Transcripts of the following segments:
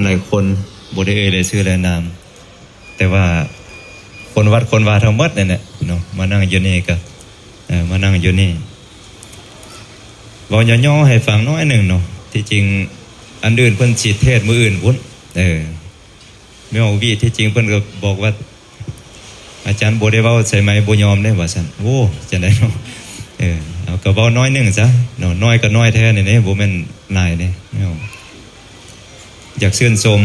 ຫຼາຍຄົນ ບໍ່ໄດ້ເອີ່ຍລາຍຊື່ລາຍນາມ ແຕ່ວ່າຄົນວັດຄົນວາທັງໝົດນັ້ນແຫຼະເນາະ ມານັ່ງຢູ່ນີ້ກໍ ເອີ ມານັ່ງຢູ່ນີ້. ເວົ້າຫຍໍ້ໆໃຫ້ຟັງໜ້ອຍໜຶ່ງເນາະ ທີ່ຈິງອັນອື່ນເພິ່ນຊິເທດມື້ອື່ນພຸ້ນ ເອີ ແມ່ອອກວີ ທີ່ຈິງເພິ່ນກໍບອກວ່າ ອາຈານບໍ່ໄດ້ເວົ້າໃສ່ໄມ ບໍ່ຍອມເດ້ວ່າຊັ້ນ. ໂອ້ ຈັ່ງໃດເນາະ ເອີ ເອົາ ກໍເວົ້າໜ້ອຍໜຶ່ງຊະເນາະ ໜ້ອຍກໍໜ້ອຍແທ້ນີ້ເດ້ ບໍ່ແມ່ນຫຼາຍເດ້ເນາະ. ຢາກຊື່ນຊົມ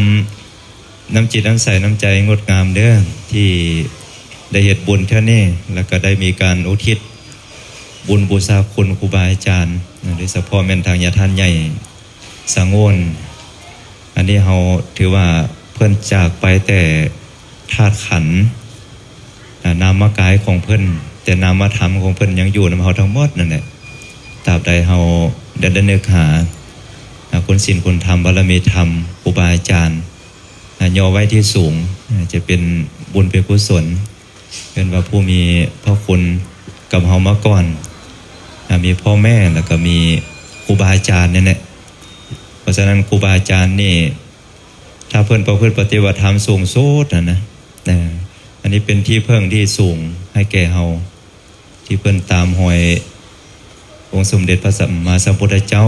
ນ້ຳຈິດນ້ຳໃສ ນ້ຳໃຈງົດງາມເດີ ທີ່ໄດ້ເຮັດບຸນເທື່ອນີ້ ແລ້ວກໍໄດ້ມີການອຸທິດບຸນບູຊາຄຸນຄູບາອາຈານ ໂດຍສະເພາະແມ່ນທາງຍາທ່ານໃຫຍ່ ສະຫງວນ ອັນນີ້ເຮົາຖືວ່າເພິ່ນຈາກໄປແຕ່ທາດຂັນ ອາ ນາມະກາຍຂອງເພິ່ນ ແຕ່ນາມະທຳຂອງເພິ່ນຍັງຢູ່ນຳເຮົາທັງໝົດນັ້ນແຫຼະ. ຕາບໃດເຮົາໄດ້ລະນຶກຫາ ອາ ຄຸນສິນຄຸນທຳ ບາລະມີທຳ ຄູບາອາຈານ ອາ ຍໍໄວ້ທີ່ສູງ ອາ ຈະເປັນບຸນເປັນກຸສົນ ເອີ້ນວ່າຜູ້ມີພະຄຸນກັບເຮົາມາກ່ອນ ອາ ມີພໍ່ແມ່ ແລ້ວກໍມີຄູບາອາຈານນີ້ແຫຼະ. ເພາະສະນັ້ນ ຄູບາອາຈານນີ້ ຖ້າເພິ່ນປະພຶດປະຕິບັດທຳສູງສຸດຫັ້ນນະ ເອີ ອັນນີ້ເປັນທີ່ເພິ່ງທີ່ສູງໃຫ້ແກ່ເຮົາ ທີ່ເພິ່ນຕາມຮອຍອົງສົມເດັດພະສຳມາສຳພຸດທະເຈົ້າ.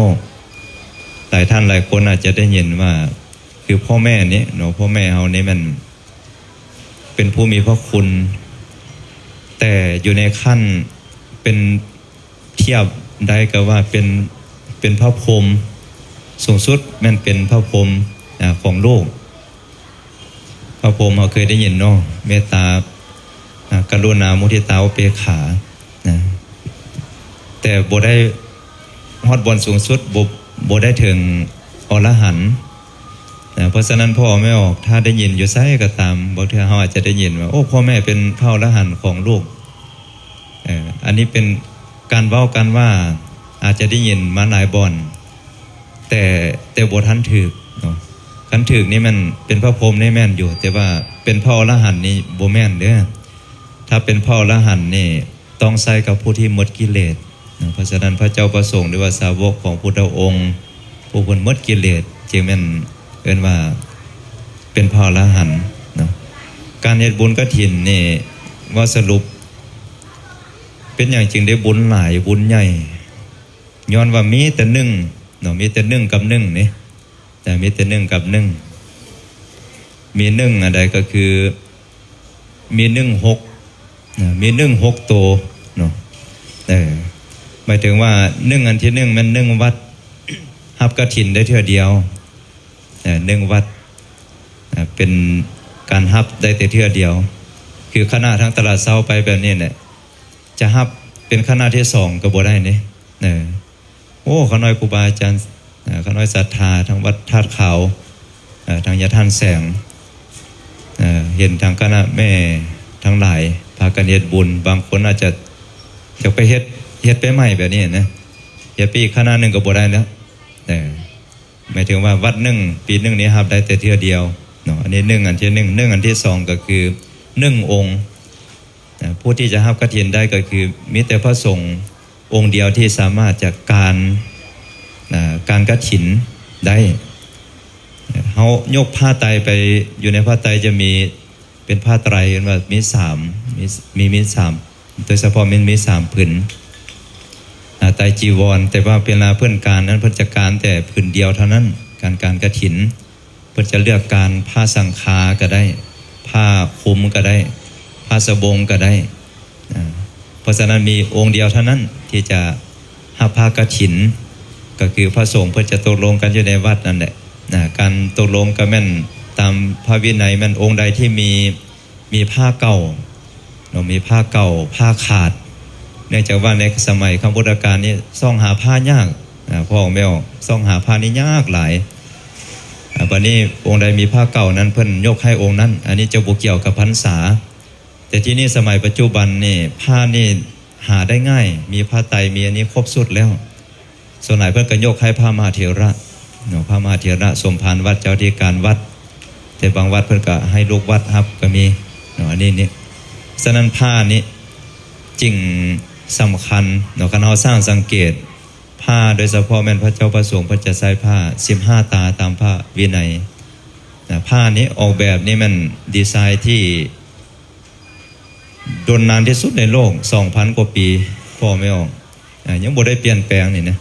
ຫຼາຍທ່ານຫຼາຍຄົນອາດຈະໄດ້ຍິນວ່າ ຄືພໍ່ແມ່ນີ້ເນາະ ພໍ່ແມ່ເຮົານີ້ແມ່ນ ເປັນຜູ້ມີພະຄຸນ ແຕ່ຢູ່ໃນຂັ້ນເປັນ ທຽບໄດ້ກໍວ່າເປັນ ເປັນພະພົມສູງສຸດ ແມ່ນເປັນພະພົມ ອາ ຂອງໂລກ. ພະພົມເຮົາເຄີຍໄດ້ຍິນເນາະ ເມດຕາ ອາ ກະລຸນາ ມຸທິຕາ ອຸເບກຂານະ ແຕ່ບໍ່ໄດ້ຮອດບ່ອນສູງສຸດ ບໍ່ ບໍ່ໄດ້ເຖິງອໍລະຫັນນະ. ເພາະສະນັ້ນ ພໍ່ແມ່ອອກ ຖ້າໄດ້ຍິນຢູ່ໃສກໍຕາມ ບາງເທື່ອເຮົາອາດຈະໄດ້ຍິນວ່າ ໂອ້ ພໍ່ແມ່ເປັນພະອໍລະຫັນຂອງລູກ. ເອີ ອັນນີ້ເປັນການເວົ້າກັນວ່າ ອາດຈະໄດ້ຍິນມາຫຼາຍບ່ອນ ແຕ່ ແຕ່ບໍ່ທັນຖືກເນາະ. ຄັນຖືກນີ້ແມ່ນເປັນພະພົມນີ້ແມ່ນຢູ່ ແຕ່ວ່າເປັນພະອໍລະຫັນນີ້ບໍ່ແມ່ນເດີ. ຖ້າເປັນພະອໍລະຫັນນີ້ ຕ້ອງໃຊ້ກັບຜູ້ທີ່ໝົດກິເລດເນາະ. ເພາະສະນັ້ນ ພະເຈົ້າພະສົງ ຫຼືວ່າສາວົກຂອງພຸດທະອົງ ຜູ້ເພິ່ນໝົດກິເລດ ຈຶ່ງແມ່ນເອີ້ນວ່າເປັນພະອໍລະຫັນເນາະ. ການເຮັດບຸນກະຖິນນີ້ ເວົ້າສະຫຼຸບ ເປັນຫຍັງຈຶ່ງໄດ້ບຸນຫຼາຍບຸນໃຫຍ່? ຍ້ອນວ່າມີແຕ່ໜຶ່ງເນາະ ມີແຕ່ໜຶ່ງກັບໜຶ່ງນີ້ ແຕ່ມີແຕ່ໜຶ່ງກັບໜຶ່ງ ມີໜຶ່ງອັນໃດກໍຄືມີໜຶ່ງຫົກນະ ມີໜຶ່ງຫົກໂຕເນາະ. ເອີ ໝາຍເຖິງວ່າໜຶ່ງອັນທີໜຶ່ງແມ່ນໜຶ່ງວັດ ຮັບກະຖິນໄດ້ເທື່ອດຽວ ເອີ ໜຶ່ງວັດ ເປັນການຮັບໄດ້ແຕ່ເທື່ອດຽວ ຄືຄະນະທາງຕະຫຼາດເຊົ້າໄປແບບນີ້ແຫຼະ ຈະຮັບເປັນຄະນະທີສອງກໍບໍ່ໄດ້ເດ້. ເອີ ໂອ້ ຂ້ານ້ອຍຄູບາອາຈານ ເອີ ຂ້ານ້ອຍສັດທາ ທາງວັດທາດຂາວ ເອີ ທາງຍາທ່ານແສງ ເອີ ເຫັນທາງຄະນະແມ່ທັງຫຼາຍພາກັນເຮັດບຸນ ບາງຄົນອາດຈະຢາກໄປເຮັດ ເຮັດໄປໃໝ່ແບບນີ້ນະ ເຮັດໄປອີກຄະນະໜຶ່ງກໍບໍ່ໄດ້ແລ້ວ ເອີ ໝາຍເຖິງວ່າວັດໜຶ່ງ ປີໜຶ່ງນີ້ຮັບໄດ້ແຕ່ເທື່ອດຽວເນາະ. ອັນນີ້ໜຶ່ງອັນທີໜຶ່ງ. ໜຶ່ງອັນທີສອງກໍຄືໜຶ່ງອົງ ນະ ຜູ້ທີ່ຈະຮັບກະຖິນໄດ້ກໍຄືມີແຕ່ພະສົງອົງດຽວທີ່ສາມາດຈັດການ ນະ ການກະຖິນໄດ້. ເຮົາຍົກຜ້າໄຕໄປ ຢູ່ໃນຜ້າໄຕຈະມີເປັນຜ້າໄຕ ເອີ້ນວ່າມີສາມ ມີ ມີ ມີສາມ ໂດຍສະເພາະມັນມີສາມຜືນ ນະ ໄຕຈີວອນ ແຕ່ວ່າເວລາເພິ່ນການນັ້ນ ເພິ່ນຈະການແຕ່ຜືນດຽວເທົ່ານັ້ນ ການ ການກະຖິນ. ເພິ່ນຈະເລືອກການຜ້າສັງຄາກໍໄດ້ ຜ້າຄຸມກໍໄດ້ ຜ້າສະບົງກໍໄດ້ ອາ ເພາະສະນັ້ນມີອົງດຽວເທົ່ານັ້ນທີ່ຈະຮັບຜ້າກະຖິນ ກໍຄືພະສົງເພິ່ນຈະຕົກລົງກັນຢູ່ໃນວັດນັ້ນແຫຼະນະ. ການຕົກລົງກໍແມ່ນຕາມພະວິໄນ ແມ່ນອົງໃດທີ່ມີ ມີຜ້າເກົ່າເນາະ ມີຜ້າເກົ່າ ຜ້າຂາດ ເນື່ອງຈາກວ່າໃນສະໄໝຄັ້ງພຸດທະການນີ້ ຊອກຫາຜ້າຍາກ ອາ ພໍ່ອອກແມ່ອອກ ຊອກຫາຜ້ານີ້ຍາກຫຼາຍ. ອາ ບັດນີ້ອົງໃດມີຜ້າເກົ່ານັ້ນ ເພິ່ນຍົກໃຫ້ອົງນັ້ນ ອັນນີ້ຈະບໍ່ກ່ຽວກັບພັນສາ. ແຕ່ທີ່ນີ້ສະໄໝປັດຈຸບັນນີ້ ຜ້ານີ້ຫາໄດ້ງ່າຍ ມີຜ້າໄຕ ມີອັນນີ້ຄົບຊຸດແລ້ວ. ສ່ວນຫຼາຍເພິ່ນກໍຍົກໃຫ້ພະມະຫາເຖລະເນາະ ພະມະຫາເຖລະສົມພານວັດ ເຈົ້າອະທິການວັດ ແຕ່ບາງວັດເພິ່ນກໍໃຫ້ລູກວັດຮັບກໍມີເນາະ. ອັນນີ້ນີ້ ສະນັ້ນຜ້ານີ້ຈຶ່ງສຳຄັນເນາະ. ຄັນເຮົາຊ່າງສັງເກດ ຜ້າ ໂດຍສະເພາະແມ່ນພະເຈົ້າພະສົງ ເພິ່ນຈະໃສ່ຜ້າສິບຫ້າຕາຕາມພະວິໄນ ນະ ຜ້ານີ້ອອກແບບນີ້ແມ່ນດີໄຊທີ່ດົນນານທີ່ສຸດໃນໂລກ ສອງພັນກວ່າປີ ພໍ່ແມ່ອອກ ອາ ຍັງບໍ່ໄດ້ປ່ຽນແປງນີ້ນະ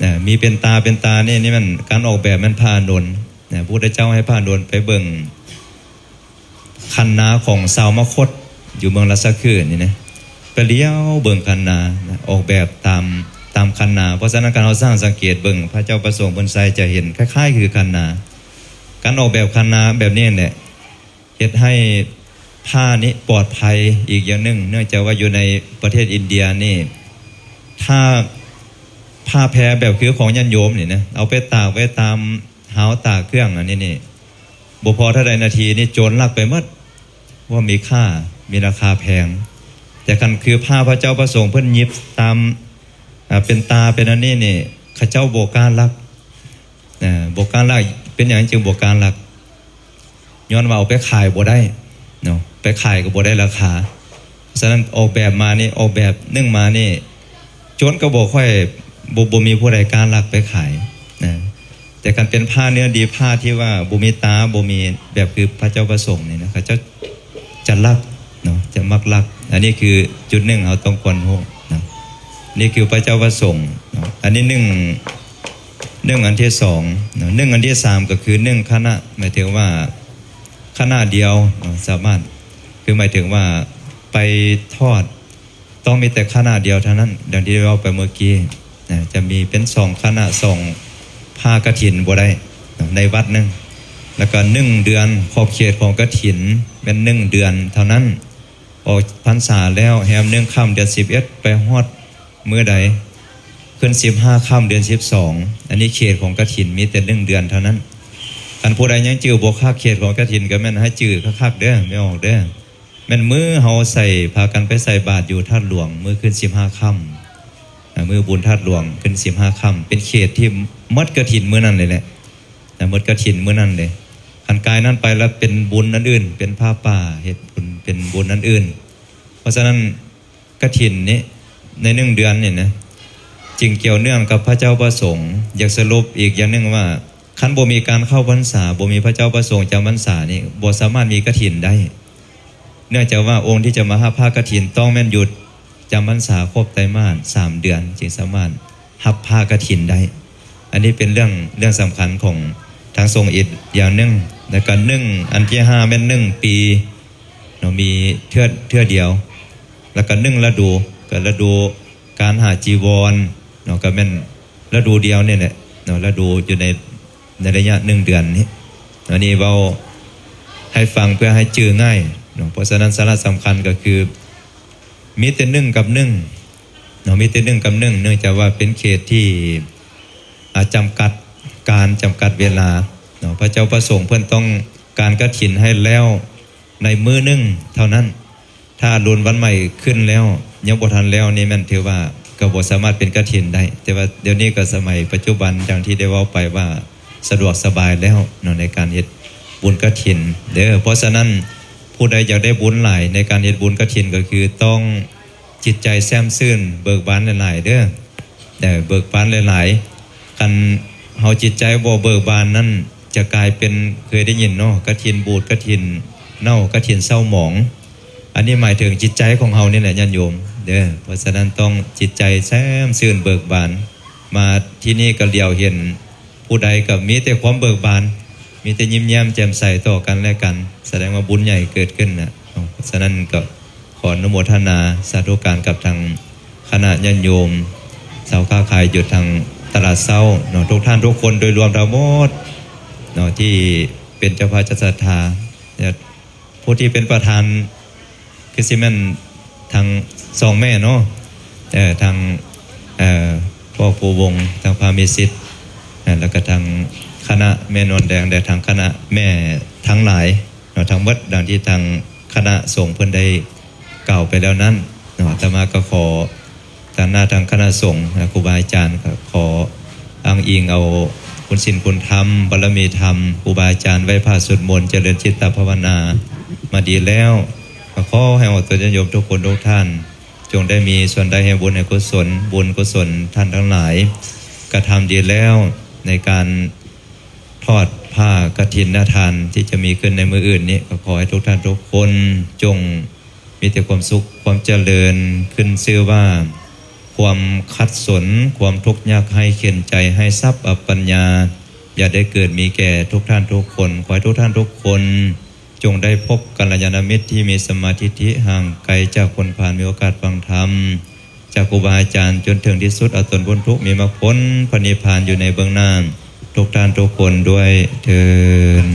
ອາ ມີເປັນຕາເປັນຕານີ້ ນີ້ແມ່ນການອອກແບບແມ່ນພະອານົນນະ ພະພຸດທະເຈົ້າໃຫ້ພະອານົນໄປເບິ່ງຄັນນາຂອງຊາວມະຄົດ ຢູ່ເມືອງລາຊະຄຶນີ້ນະ ໄປຫຼຽວເບິ່ງຄັນນານະ ອອກແບບຕາມ ຕາມຄັນນາ. ເພາະສະນັ້ນ ຄັນເຮົາຊ່າງສັງເກດເບິ່ງ ພະເຈົ້າພະສົງເພິ່ນໃສ່ຈະເຫັນຄ້າຍໆຄືຄັນນາ. ການອອກແບບຄັນນາແບບນີ້ແຫຼະ ເຮັດໃຫ້ຜ້ານີ້ປອດໄພອີກຢ່າງໜຶ່ງ ເນື່ອງຈາກວ່າຢູ່ໃນປະເທດອິນເດຍນີ້ ຖ້າຜ້າແພແບບຄືຂອງຍາດໂຍມນີ້ນະ ເອົາໄປຕາກໄວ້ຕາມຮາວຕາກເຄື່ອງອັນນີ້ນີ້ ບໍ່ພໍເທົ່າໃດນາທີນີ້ໂຈນລັກໄປໝົດ ເພາະມີຄ່າ ມີລາຄາແພງ. ແຕ່ຄັນຄືຜ້າພະເຈົ້າພະສົງເພິ່ນຫຍິບຕາມ ອ່າ ເປັນຕາເປັນອັນນີ້ນີ້ ເຂົາເຈົ້າບໍ່ກ້າລັກ ເອີ ບໍ່ກ້າລັກ. ເປັນຫຍັງຈຶ່ງບໍ່ກ້າລັກ? ຍ້ອນວ່າເອົາໄປຂາຍບໍ່ໄດ້ເນາະ ໄປຂາຍກໍບໍ່ໄດ້ລາຄາ. ສະນັ້ນອອກແບບມານີ້ ອອກແບບໜຶ່ງມານີ້ ໂຈນກໍບໍ່ຄ່ອຍ ບໍ່ ບໍ່ມີຜູ້ໃດກ້າລັກໄປຂາຍນະ. ແຕ່ຄັນເປັນຜ້າເນື້ອດີ ຜ້າທີ່ວ່າບໍ່ມີຕາ ບໍ່ມີແບບຄືພະເຈົ້າພະສົງນີ້ນະ ເຂົາເຈົ້າຈະລັກເນາະ ຈະມັກລັກ. ອັນນີ້ຄືຈຸດໜຶ່ງເຮົາຕ້ອງຄວນຮູ້ນະ. ນີ້ຄືພະເຈົ້າພະສົງເນາະ ອັນນີ້ໜຶ່ງ ໜຶ່ງອັນທີສອງເນາະ. ໜຶ່ງອັນທີສາມກໍຄືໜຶ່ງຄະນະ ໝາຍເຖິງວ່າຄະນະດຽວເນາະ ສາມາດ ຄືໝາຍເຖິງວ່າໄປທອດ ຕ້ອງມີແຕ່ຄະນະດຽວເທົ່ານັ້ນ ດັ່ງທີ່ໄດ້ເວົ້າໄປເມື່ອກີ້ນະ ຈະມີເປັນສອງຄະນະ ສອງຜ້າກະຖິນບໍ່ໄດ້ເນາະ ໃນວັດໜຶ່ງ. ແລ້ວກໍໜຶ່ງເດືອນ ຂອບເຂດຂອງກະຖິນແມ່ນໜຶ່ງເດືອນເທົ່ານັ້ນ ອອກພັນສາແລ້ວ ແຮມໜຶ່ງຄ່ຳເດືອນສິບເອັດ ໄປຮອດມື້ໃດ ຂຶ້ນສິບຫ້າຄ່ຳເດືອນສິບສອງ ອັນນີ້ເຂດຂອງກະຖິນມີແຕ່ໜຶ່ງເດືອນເທົ່ານັ້ນ. ຄັນຜູ້ໃດຍັງຈື່ບໍ່ຄັກເຂດຂອງກະຖິນ ກໍແມ່ນໃຫ້ຈື່ຄັກໆເດີ ແມ່ອອກເດີ. ແມ່ນມື້ເຮົາໃສ່ ພາກັນໄປໃສ່ບາດຢູ່ທາດຫຼວງ ມື້ຂຶ້ນສິບຫ້າຄ່ຳ ອາ ມື້ບຸນທາດຫຼວງຂຶ້ນສິບຫ້າຄ່ຳ ເປັນເຂດທີ່ໝົດກະຖິນມື້ນັ້ນເລີຍແຫຼະ ອາ ໝົດກະຖິນມື້ນັ້ນເລີຍ. ຄັນກາຍນັ້ນໄປແລ້ວເປັນບຸນອັນອື່ນ ເປັນຜ້າປ່າ ເຮັດບຸນ ເປັນບຸນອັນອື່ນ. ເພາະສະນັ້ນ ກະຖິນນີ້ ໃນໜຶ່ງເດືອນນີ້ນະ ຈຶ່ງກ່ຽວເນື່ອງກັບພະເຈົ້າພະສົງ. ຢາກສະຫຼຸບອີກຢ່າງໜຶ່ງວ່າ ຄັນບໍ່ມີການເຂົ້າພັນສາ ບໍ່ມີພະເຈົ້າພະສົງຈຳພັນສານີ້ ບໍ່ສາມາດມີກະຖິນໄດ້ ເນື່ອງຈາກວ່າອົງທີ່ຈະມາຮັບຜ້າກະຖິນ ຕ້ອງແມ່ນຢູ່ຈຳພັນສາຄົບໄຕມາດສາມເດືອນ ຈຶ່ງສາມາດຮັບຜ້າກະຖິນໄດ້. ອັນນີ້ເປັນເລື່ອງ ເລື່ອງສຳຄັນຂອງທາງສົງອີກຢ່າງໜຶ່ງ. ແລ້ວກໍໜຶ່ງ ອັນທີຫ້າແມ່ນໜຶ່ງປີເນາະ ມີເທື່ອ ເທື່ອດຽວ. ແລ້ວກໍໜຶ່ງລະດູ ກໍລະດູການຫາຈີວອນເນາະ ກໍແມ່ນລະດູດຽວນີ້ແຫຼະເນາະ ລະດູຢູ່ໃນ ໃນໄລຍະໜຶ່ງເດືອນນີ້. ອັນນີ້ເວົ້າໃຫ້ຟັງເພື່ອໃຫ້ຈື່ງ່າຍເນາະ. ເພາະສະນັ້ນ ສາລະສຳຄັນກໍຄື ມີແຕ່ໜຶ່ງກັບໜຶ່ງເນາະ ມີແຕ່ໜຶ່ງກັບໜຶ່ງ ເນື່ອງຈາກວ່າເປັນເຂດທີ່ ອາ ຈຳກັດການ ຈຳກັດເວລາເນາະ. ພະເຈົ້າພະສົງເພິ່ນຕ້ອງການກະຖິນໃຫ້ແລ້ວໃນມື້ໜຶ່ງເທົ່ານັ້ນ. ຖ້າອາລຸນວັນໃໝ່ຂຶ້ນແລ້ວ ຍັງບໍ່ທັນແລ້ວນີ້ ແມ່ນຖືວ່າກໍບໍ່ສາມາດເປັນກະຖິນໄດ້. ແຕ່ວ່າດຽວນີ້ກໍສະໄໝປັດຈຸບັນ ດັ່ງທີ່ໄດ້ເວົ້າໄປວ່າ ສະດວກສະບາຍແລ້ວເນາະ ໃນການເຮັດບຸນກະຖິນເດີ. ເພາະສະນັ້ນ ຜູ້ໃດຢາກໄດ້ບຸນຫຼາຍໃນການເຮັດບຸນກະຖິນ ກໍຄືຕ້ອງຈິດໃຈແຊ່ມຊື່ນເບີກບານຫຼາຍໆເດີ ເອີ ເບີກບານຫຼາຍໆ. ຄັນເຮົາຈິດໃຈບໍ່ເບີກບານນັ້ນ ຈະກາຍເປັນ ເຄີຍໄດ້ຍິນເນາະ ກະຖິນບູດ ກະຖິນເນົ່າ ກະຖິນເສົ້າໝອງ. ອັນນີ້ໝາຍເຖິງຈິດໃຈຂອງເຮົານີ້ແຫຼະ ຍາດໂຍມເດີ. ເພາະສະນັ້ນ ຕ້ອງຈິດໃຈແຊ່ມຊື່ນເບີກບານ. ມາທີ່ນີ້ກໍຫຼຽວເຫັນ ຜູ້ໃດກໍມີແຕ່ຄວາມເບີກບານ ມີແຕ່ຍິ້ມແຍ້ມແຈ່ມໃສຕໍ່ກັນແລະກັນ ສະແດງວ່າບຸນໃຫຍ່ເກີດຂຶ້ນນະເນາະ. ສະນັ້ນກໍຂໍອະນຸໂມທະນາສາທຸການກັບທາງຄະນະຍາດໂຍມ ຊາວຄ້າຂາຍຢູ່ທາງຕະຫຼາດເຊົ້າເນາະ ທຸກທ່ານທຸກຄົນໂດຍລວມທັງໝົດເນາະ ທີ່ເປັນເຈົ້າພາບເຈົ້າສັດທາ ແລະ ຜູ້ທີ່ເປັນປະທານຄືຊິແມ່ນທາງສອງແມ່ເນາະ ເອີ ທາງ ເອີ ພໍ່ຄູວົງ ທາງພະມີສິດ ເອີ ແລ້ວກໍທາງຄະນະແມ່ນວນແດງ ແລະ ທາງຄະນະແມ່ທັງຫຼາຍເນາະ ທັງໝົດ ດັ່ງທີ່ທາງຄະນະສົງເພິ່ນໄດ້ກ່າວໄປແລ້ວນັ້ນເນາະ. ອາດຕະມາກໍຂໍ ຕາງໜ້າທາງຄະນະສົງ ແລະ ຄູບາອາຈານ ກໍຂໍອ້າງອີງເອົາຄຸນສິນຄຸນທຳ ບາລະມີທຳ ຄູບາອາຈານ ໄຫວ້ພະສວດມົນ ຈະເລີນຈິດຕະພາວະນາມາດີແລ້ວ ກໍຂໍໃຫ້ອອກຕົນຍາດໂຍມທຸກຄົນທຸກທ່ານ ຈົ່ງໄດ້ມີສ່ວນໄດ້ແຫ່ງບຸນແຫ່ງກຸສົນ ບຸນກຸສົນທ່ານທັງຫຼາຍກະທຳດີແລ້ວ ໃນການ ທອດ ຜ້າກະຖິນນະທານທີ່ຈະມີຂຶ້ນໃນມື້ອື່ນນີ້ ກໍຂໍໃຫ້ທຸກທ່ານທຸກຄົນຈົ່ງມີແຕ່ຄວາມສຸກຄວາມຈະເລີນ ຂຶ້ນຊື່ວ່າຄວາມຂັດສົນ ຄວາມທຸກຍາກໄຮ້ເຂັນໃຈ ໄຮ້ຊັບອະປັນຍາ ຢ່າໄດ້ເກີດມີແກ່ທຸກທ່ານທຸກຄົນ. ຂໍໃຫ້ທຸກທ່ານທຸກຄົນ ຈົ່ງໄດ້ພົບກັນລະຍານະມິດທີ່ມີສຳມາທິດຖິ ຫ່າງໄກຈາກຄົນພານ ມີໂອກາດຟັງທຳຈາກຄູບາອາຈານຈົນເຖິງທີ່ສຸດ ເອົາຕົນພົ້ນທຸກ ມີມັກຜົນພະນິບພານຢູ່ໃນເບື້ອງໜ້າ ທຸກທ່ານທຸກຄົນດ້ວຍເທີ້ນ.